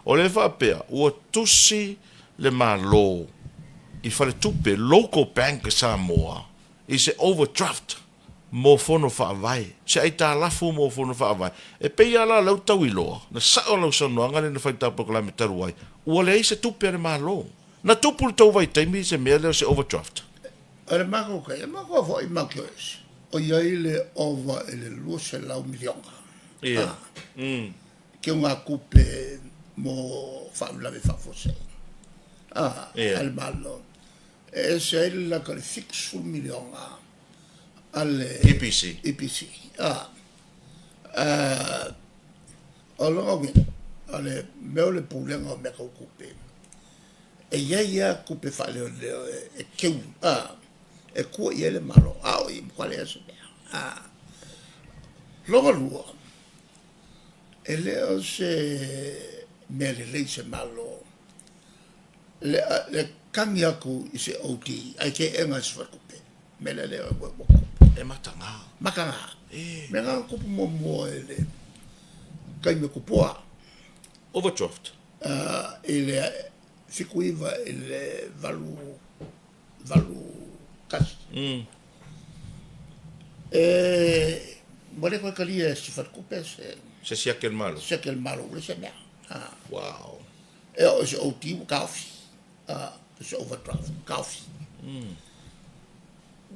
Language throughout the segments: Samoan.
O lea e faapea, ua tusi le Malo i faletupe, local bank a Samoa, i se overdraft mo fono faavae, se aitalafu mo fono faavae. E pei lava la o lea ua tau iloa, na sao lau saunoaga lea na fai i le ta polokalame talu ai, ua leai se tupe a le Malo. Na tupu i le tou vaitaimi se mea lea o se overdraft? O le matou kai, e matou foi matou te o ese. O i ai le ova i le 200 miliona. Ia. Keugatupe mo faalavelave faafuasei a le Malo. E ese ai le lata i le 70 miliona a le EPC. EPC. O lona uiga, o le mea o le pulega o mea tau tupe, e i ai lava tupe faaleoleo e teu, e tua i ai le Malo, a o i matua leai lava se mea. Lona lua, E le o se mea lelei i se Malo le tagi atu i se OD ae teena e se faletupe. O le mea lea lea ua tupu. E mataga. Mataga. O mea na na tupu muamua i le taimi o Tupua. Overdraft. I le 79 i le 8 81. E ua le toe talia e se faletupe se Se siaki a le Malo. Siaki a le Malo ua leai se mea. Wow. E oo i se OD ua taofi. Se overdraft ua taofi.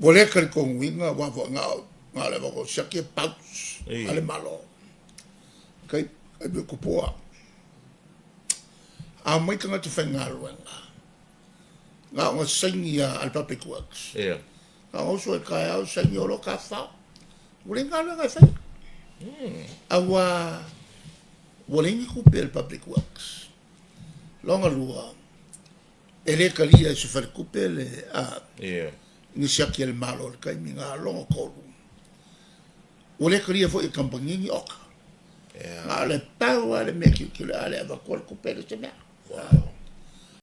Ua le talitonuina aua foi na o na o le avatu o siaki e bounce a le Malo. Kai kai Tupua. A omai tagata faigaluega Na ona saini lava a le Public Works. Ia. Na ona usu ai taeao saini o loa tafafao. Ua leai ni galuega e faia. Aua ua leai ni tupe a le Public Works. Lona lua, e le talia e se faletupe le a, Ia. ni siaki a le Malo i le taimi na. Lona tolu, ua le talia foi e kamupani ni oka. Ia. Na o le pau lava le mea e tilotilo a le avatua le tupe e leai se mea. Wow.